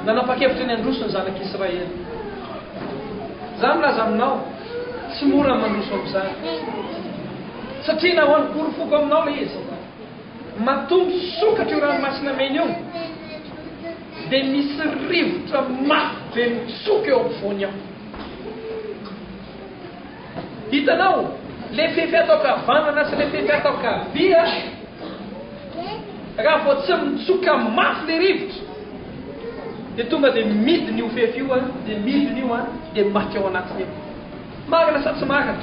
Nanapa-kevitra ny handroso ny zanak'Israely. Izaho milaza aminao, tsy mora ny mandroso amin'izany. Satria nahoana? Porofoko aminao ilay izy. Matoa misokatra io ranomasina mena io, dia misy rivotra mafy be mitsoka eo ampovoany ao. Hitanao, le fefy ato ankavanana sy le fefy ato ankavia, raha vao tsy mitsoka mafy le rivotra, dia tonga dia midina io fefy io an, dia midina io an, dia maty ao anatiny io. Marina sa tsy marina?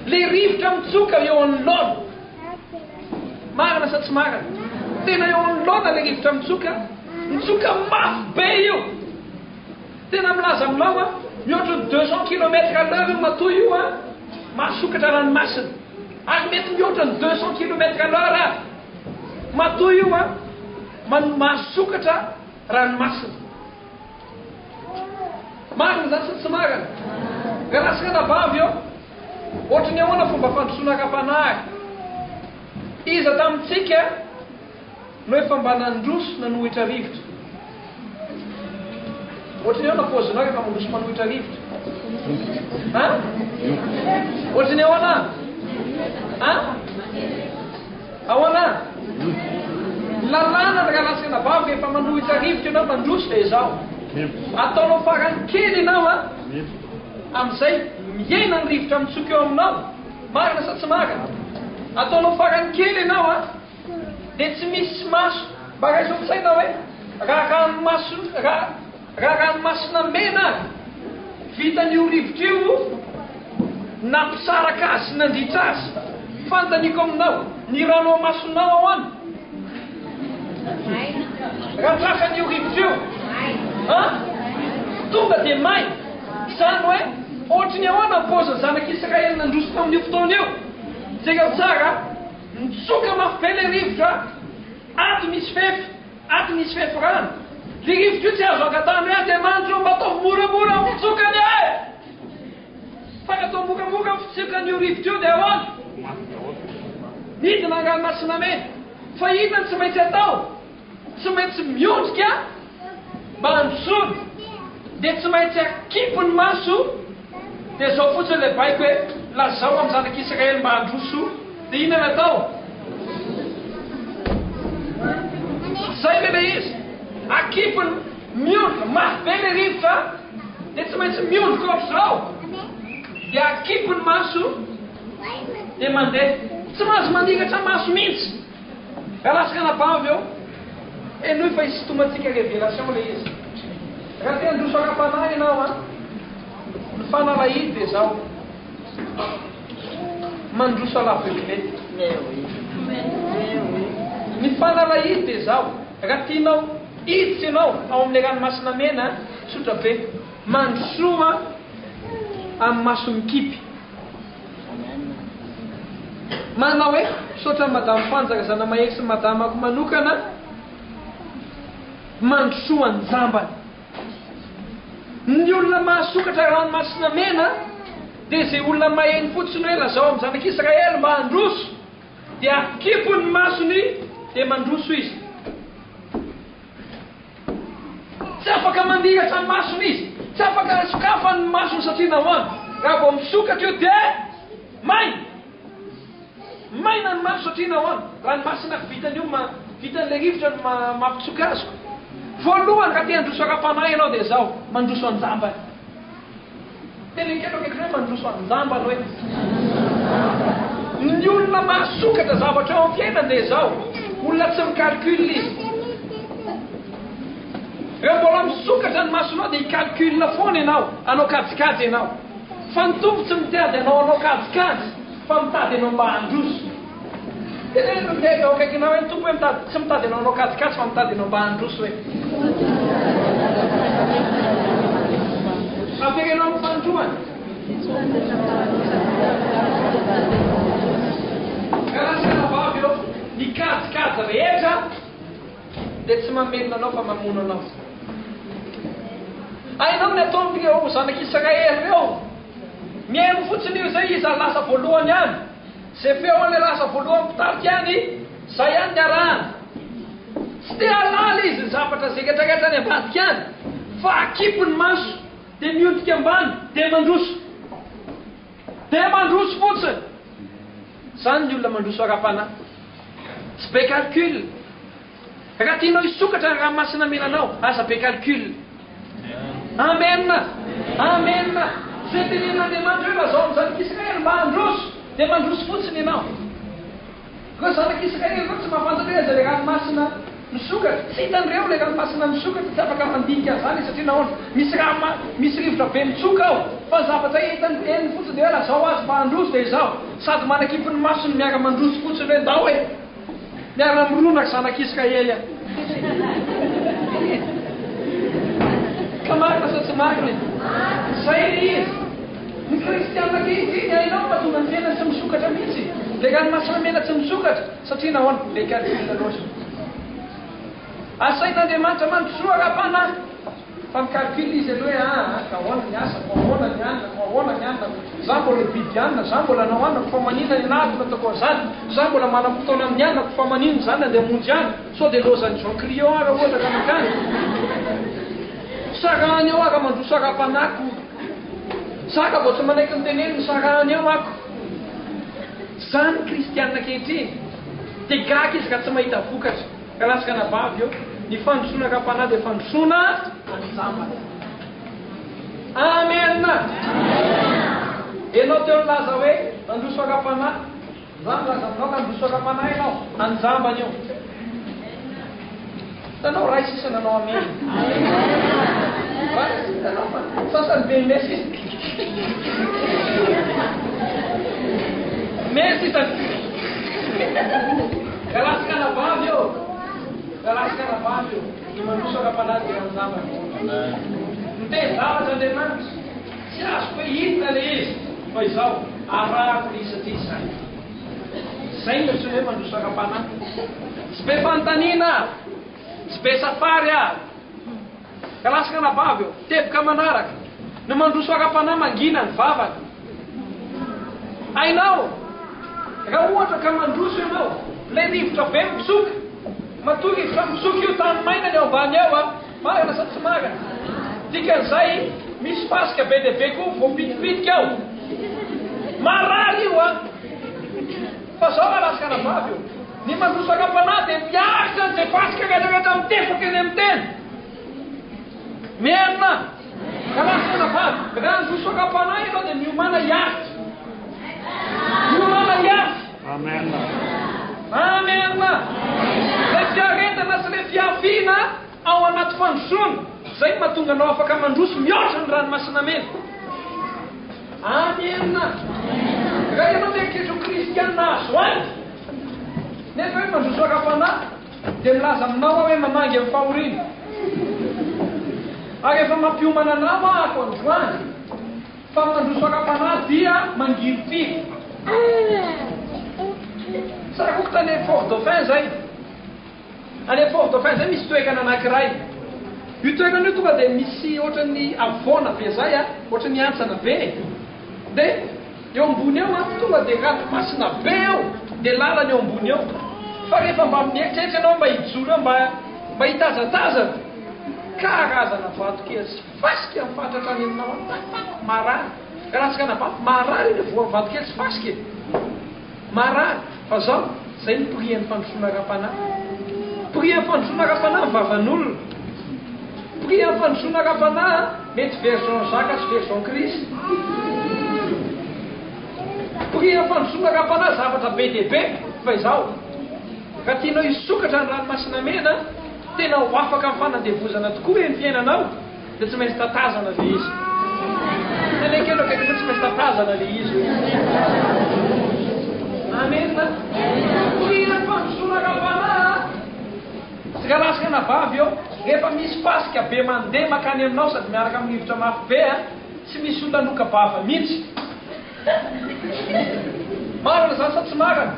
Le rivotra mitsoka eo anoloana. Marina sa tsy marina? Tena eo anoloana le rivotra mitsoka, mitsoka mafy be io. Tena milaza aminao aho, mihoatra ny 200 kilomètres à l'heure io matoa io an, mahasokatra ranomasina. Ary mety mihoatra ny 200 kilomètres à l'heure ary. Matoa io an, mahasokatra ranomasina. Marina izany sa tsy marina? Rahalahy sy ranabavy ô, ohatry ny ahoana fomba fandrosoana ara-panahy? Iza tamintsika No efa mba nandroso nanohitra rivotra. Ohatry ny ahoana paozinao rehefa mandroso manohitra rivotra? An? Ohatry ny ahoana? An? Ahoana? Lalàna ny rahalahy sy anabavy rehefa manohitra rivotra ianao mandroso dia izao. Ataonao farany kely ianao an, amin'izay mihena ny rivotra mitsoka eo aminao. Marina sa tsy marina? Ataonao farany kely ianao an, Dia tsy misy maso. Mba raiso an-tsaina hoe raha ranomaso raha raha ranomasina mena ary vitan'io rivotra io nampisaraka azy sy nandritra azy. Fanontaniako aminao, ny rano ao masonao ahoana? Raha tratran'io rivotra io? An? Tonga dia maina. Izany hoe ohatry ny ahoana ny paozin'ny zanak'Israely nandroso tamin'io fotoana io? Jereo tsara. Mitsoka mafy be ilay rivotra, ato misy fefy, ato misy fefy rano. Ilay rivotra io tsy azo angatahana hoe Andriamanitra ô mba ataovy moramora ny fitsokany e! Fa raha atao moramora ny fitsokan'io rivotra io dia ahoana? Midina ny ranomasina mena. Fa inona no tsy maintsy atao? Tsy maintsy miondrika mba handrosoana. Dia tsy maintsy akipy ny maso, dia izao fotsiny ilay baiko hoe, lazao amin'ny zanak'Israely mba handroso, dia inona no atao? Izay ve ilay izy? Akipy ny, miondrika, mafy be ilay rivotra, dia tsy maintsy miondrika ohatr'izao, dia akipy ny maso, dia mandeha. Tsy mahazo maningatra maso mihitsy. Raha lasa anabavy eo, henoy fa hisintomantsika révélation ilay izy. Raha te handroso ara-panahy ianao an, ny fanalahidy dia izao, mandroso à l'aveuglette. Ny fanalahidy dia izao, raha tianao hiditra ianao ao amin'ilay ranomasina mena, tsotra be, mandrosoa amin'ny maso mikipy. Manao hoe, Misaotra an'i Madame Fanja Razanamahery sy ny madamako manokana, mandrosoa an-jambany. Ny olona mahasokatra ranomasina mena dia izay olona maheno fotsiny hoe lazao amin'ny zanak'Israely mba handroso, dia akipony ny masony dia mandroso izy. Tsy afaka mandiratra ny masony izy, tsy afaka sokafany ny masony satria nahoana? Raha vao misokatra io dia maina. Maina ny maso satria nahoana? Ranomasina vitan'io ma, vitan'ilay rivotra no ma, mampitsoka azy ko. Voalohany raha te handroso ara-panahy ianao dia izao, mandroso an-jambany. Teneno kely akaiky hoe mandroso an-jambany hoe. Ny olona mahasokatra zavatra eo amin'ny fiainany dia izao, olona tsy mi-calcul izy. Raha mbola misokatra ny masonao dia hi-calcul foana ianao, hanao kajikajy ianao. Fa ny Tompo tsy mitady anao hanao kajikajy fa mitady anao mba handroso. Teneno ny teny eo akaikinao hoe ny Tompo hoe mitady, tsy mitady anao hanao kajikajy fa mitady anao mba handroso hoe. Avereno amin'ny fanindroany. Rahalahy sy anabavy ô, ny kajikajy rehetra dia tsy mamelona anao fa mamono anao. Hainao ny ataon'ireo zanak'Israely ireo? Mihaino fotsiny io izay iza lasa voalohany any. Izay feo an'ilay lasa voalohany mpitarika any, izay ihany ny arahana. Tsy te hahalala izy ny zavatra izay rehetrarehetra any ambadika any, fa akipy ny maso, dia miondrika ambany, dia mandroso. Dia mandroso fotsiny. Izany ny olona mandroso ara-panahy. Tsy be calcul. Raha tianao hisokatra ny ranomasina mena anao, aza be calcul. Amen! Amen! Izay tenenin'Andriamanitra hoe lazao amin'ny zanak'Israely mba handroso, dia mandroso fotsiny ianao. Ireo zanak'Israely ireo tsy mahafantatra hoe aiza ilay ranomasina misokatra. Tsy hitan'ireo ilay ranomasina misokatra, tsy afaka mandinika an'izany izy satria nahoana? Misy rano, misy rivotra be mitsoka ao. Fa ny zavatra hitany, henony fotsiny dia hoe lazao azy mba handroso dia izao. Sady manakipy ny masony miara-mandroso fotsiny hoe ndao e! Miara-mirona ry zanak'Israely a! Ka marina sa tsy marina e? Zay le izy. Ny kristiana ankehitriny hainao fa tonga ny fiainany tsy misokatra mihitsy. Le ranomasina mena tsy misokatra satria nahoana? Be calcul loatra. Asain'Andriamanitra mandrosoa ara-panahy. Fa mi-calcul izy aloha hoe aa ka ahoana ny asako, ahoana ny anona, ko ahoana ny anona, za mbola hividy anona, za mbola hanao anona, ko fa maninona ny anah no nataoko an'izany, za mbola manam-potoana amin'ny anona, ko fa maninona izany andeha hamonjy any, sao dia lozan'i Jean Crillon aho raha ohatra ka mankany. Sarahany eo aho raha mandroso ara-panahy ko. Za ka vao tsy manaiky ny teneniny, sarahany eo aho ko. Zany kristianina ankehitriny, dia gaga izy raha tsy mahita vokatra. Ka lasa anabavy eo. Ny fandrosoana ara-panahy dia fandrosoana an-jambany. Amen! Ianao teo nilaza hoe handroso ara-panahy. Za milaza aminao ka handroso ara-panahy ianao. An-jambany io. Hitanao ray sisa nanao amen. Ray hitanao fa sasany be me sisa. Me sisa. Rahalahy sy anabavy ô! Rahalahy sy anabavy ô! Ny mandroso ara-panahy dia anjambany. Miteny zavatra Andriamanitra. Tsy azoko hoe inona ilay izy, fa izao, arahako ilay izy satria izay. Izay no antsoina hoe mandroso ara-panahy. Tsy be fanontaniana aho. Tsy be safary aho. Rahalahy sy anabavy ô! Teboka manaraka. Ny mandroso ara-panahy mangina ny vavany. Hainao, raha ohatra ka mandroso ianao, ilay rivotra be mitsoka, matoa rivotra mitsoka io, tany maina ny ao ambany ao a, marina sa tsy marina? Dikan'izay, misy fasika be dia be koa voapitipitika ao. Marary io an! Fa zao rahalahy sy anabavy o, ny mandroso ara-panahy dia miaritra an'izay fasika rehetra rehetra mitefaka eny amin'ny tena. Merina! Rahalahy sy anabavy, raha handroso ara-panahy ianao dia miomàna hiaritra. Miomàna hiaritra. Amen. Amen. Ilay fiaretana sy ilay fiafiana ao anaty fandrosoana, izay no mahatonga anao afaka mandroso mihoatra ny ranomasina mena. Amen. Raha ianao mieritreritra ho kristiana azo antoka, nefa hoe mandroso ara-panahy, dia milaza aminao aho hoe mamangy amin'ny fahoriana. Ary efa mampiomana anao aho ako androany fa ny mandroso ara-panahy dia mangirifiry. Tsaroako tany Fort Dauphin izay. Any Fort Dauphin zay misy toerana anakiray. Io toerana io tonga dia misy ohatran'ny havoana be zay a, ohatran'ny hantsana be e. Dia eo ambony eo an, tonga dia ranomasina be eo, dia lalana eo ambony eo. Fa rehefa mba mieritreritra ianao mba hijoro eo mba mba hitazatazana, karazana vato kely sy fasika mifatratra any aminao any, tak tak, marary. Karazana vato marary iny voan'ny vato kely sy fasika e. Marary, fa zao, zay no prix-n'ny fandrosoana ara-panahy. Prix-n'ny fandrosoana ara-panahy ny vavan'olona. Prix-n'ny fandrosoana ara-panahy mety version Jacques sy version Christ. Prix-n'ny fandrosoana ara-panahy zavatra be dia be, fa izao, raha tianao hisokatra ny ranomasina mena, tena ho afaka amin'ny fanandevozana tokoa ve ny fiainanao? Dia tsy maintsy tatazana le izy. Tena ekena akaiky hoe tsy maintsy tatazana le izy hoe. Amen. Toriana fandrosoana ara-panahy. Sy rahalahy sy anabavy eo, rehefa misy fasika be mandeha makany aminao sady miaraka amin'ny rivotra mafy be, tsy misy olona hanoka-bava mihitsy. Marina izany sa tsy marina?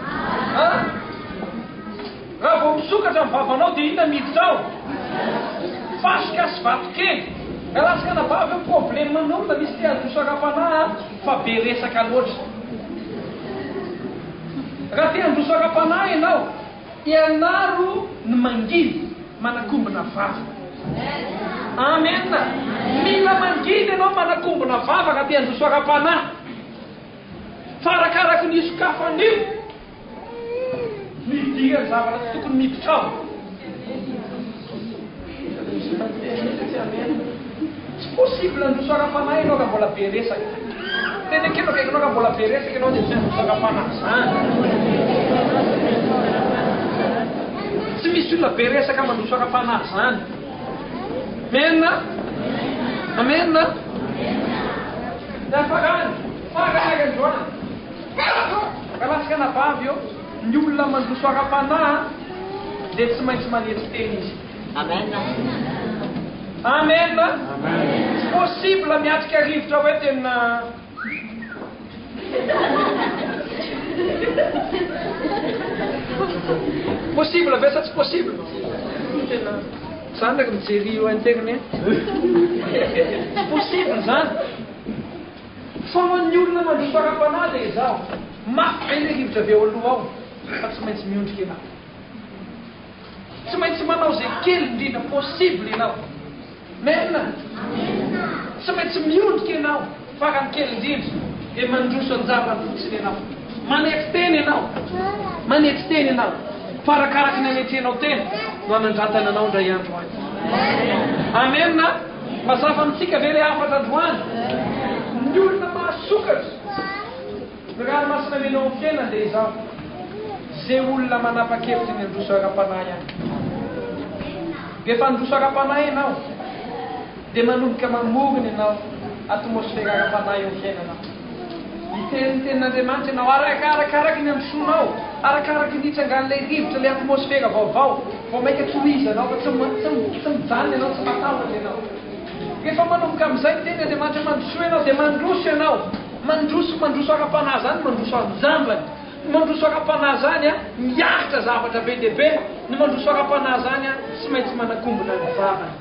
An? Raha vao misokatra ny vavanao dia inona miditra ao? Fasika sy vatokely. Rahalahy sy anabavy eo problème n'olona misy te handroso ara-panahy fa be resaka loatra. Raha te handroso ara-panahy ianao, ianaro ny mangina, manakombona vava. Amen. Mila mangina ianao manakombona vava raha te handroso ara-panahy. Fa arakaraky ny hisokafan'io no hidiran'ny zavatra tsy tokony miditra ao. Tsy possible handroso ara-panahy ianao raha mbola be resaka. Tena ekeko akaikinao raha mbola be resaka ianao dia tsy handroso ara-panahy izany. Tsy misy olona be resaka mandroso ara-panahy izany. Amen. Amen. Ny farany, farany ary androany. Rahalahy sy anabavy ô, ny olona mandroso ara-panahy dia tsy maintsy manetry tena izy. Amen. Amen. Tsy possible miatrika rivotra hoe tena Possible ve sa tsy possible? Tena zany ry mijery io internet. Tsy possible zany. Fa ho an'ny olona mandroso ara-panahy dia izao, mafy be ilay rivotra avy eo aloha ao fa tsy maintsy miondrika ianao. Tsy maintsy manao izay kely indrindra possible ianao. Amen. Tsy maintsy miondrika ianao farany kely indrindra dia mandroso an-javany fotsiny ianao. Manetry tena ianao. Manetry tena ianao. Fa arakaraky ny anetrenao tena no hanandratana anao indray andro any. Amen. Mazava amintsika ve ilay hafatra androany? Ny olona mahasokatra ny ranomasina mena ao amin'ny fiainany dia izao, izay olona manapa-kevitra ny handroso ara-panahy ihany. Rehefa handroso ara-panahy ianao, dia manomboka mamorona ianao atmosfera ara-panahy eo amin'ny fiainanao. Miteny ny tenin'Andriamanitra ianao, arakaraky ny androsoanao, arakaraky ny hitrangan'ilay rivotra, ilay atmosfera vaovao, vao mainka tsy ho iza anao fa tsy tsy mijanona ianao, tsy matahotra ianao. Rehefa manomboka amin'izay miteny Andriamanitra mandrosoa ianao dia mandroso ianao. Mandroso, mandroso ara-panahy izany, mandroso an-jambany. Ny mandroso ara-panahy izany an, miaritra zavatra be dia be. Ny mandroso ara-panahy izany an, tsy maintsy manakombona ny vavany.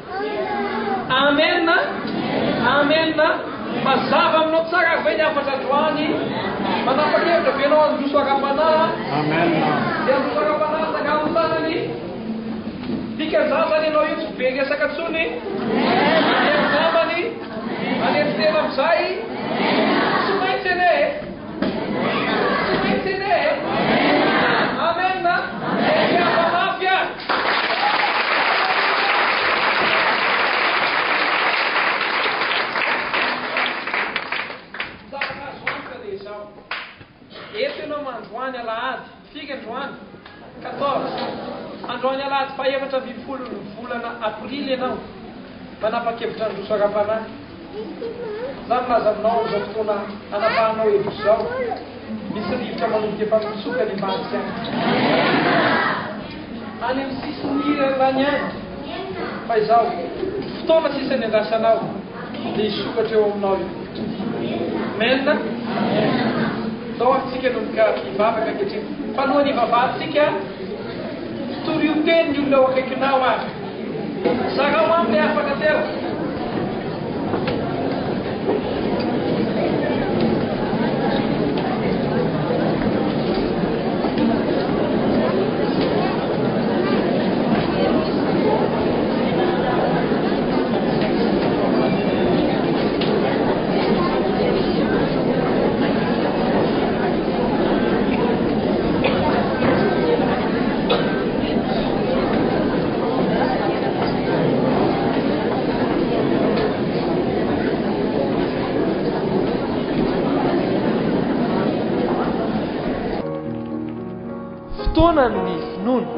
Amen Amen Mazava aminao tsara ary ve ny hafatra androany? Manapa-kevitra ve ianao handroso ara-panahy? Amen Dia handroso ara-panahy tsangano ny tanany. Dikan'izany izany ianao io tsy be resaka intsony. Mandeha an-jambany. Sahy hanetry tena amin'izay? Tsy maintsy anie e! Tsy maintsy anie e! Amen! Miava mafy ary! Ny zavatra azo antoka dia izao, eto ianao androany alahady, firy androany? 14. Androany alahady faha 14 ny volana aprily ianao manapa-kevitra handroso ara-panahy. Za milaza aminao amin'izao fotoana hanapahanao hevitra izao, misy rivotra manomboka efa mitsoka any ambadika any. Any amin'ny sisin'ny Irlany any. Fa izao, fotoana sisa niandrasanao dia hisokatra eo aminao io. Amen. Ndao ary tsika hanomboka hivavaka ankehitriny. Fa alohan'ny hivavahantsika, torio teny ny olona eo akaikinao ary. Zarao aminy ilay hafatra teo. Fotoana ny finoana.